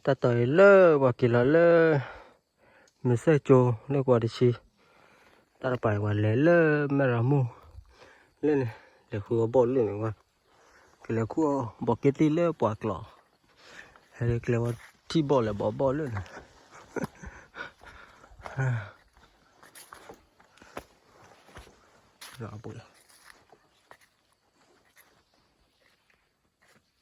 တၢ်တီၢ်အံၤလၢပှၤက့ၤလီၤလၢ မ့ၤစဲၣ်ကၠိလၢကွၢ်တဆံ, တၢ်တပၤအံၤပှၤလဲၤလၢမဲၢ်ရမိၢ်လၢန့ၣ်, လဲၤဃုအီၣ်ဘီၣ်လၢန့ၣ်ဝဲ, ကလဲၤခူၣ်အီၣ်ဘီၣ်က့သ့ၣ်လၢပှၤကျီၤ, ဟဲလၢကျဲဝဲထံၣ်ဘီၣ်လဲၤဘီၣ်ဘီၣ်လၢန့ၣ် ပှၤ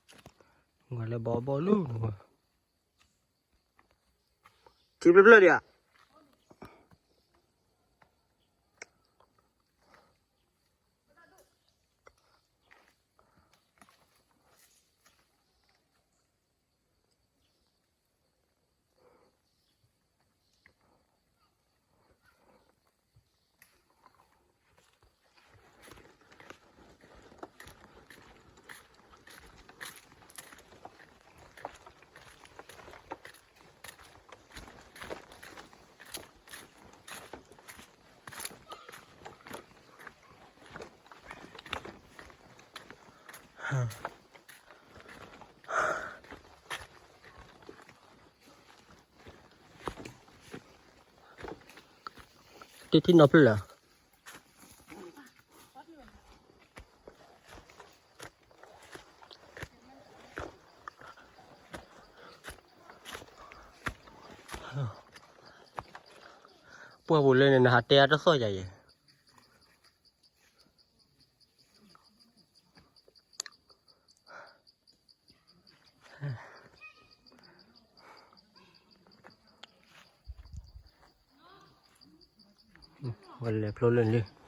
လဲၤဘီၣ်ဘီၣ်လၢန့ၣ်, ထံဖျၢၣ်ဖျၢၣ်ဒံးဧါ, တထံၣ်နီဖျၢၣ်လၢ ပှၢ်ပူၤလၢန့ၣ် နဟးတဲအတသီၣ်ယၤယဲၢ် ဝဲလဲၤဖျိလၢန့ၣ်လံ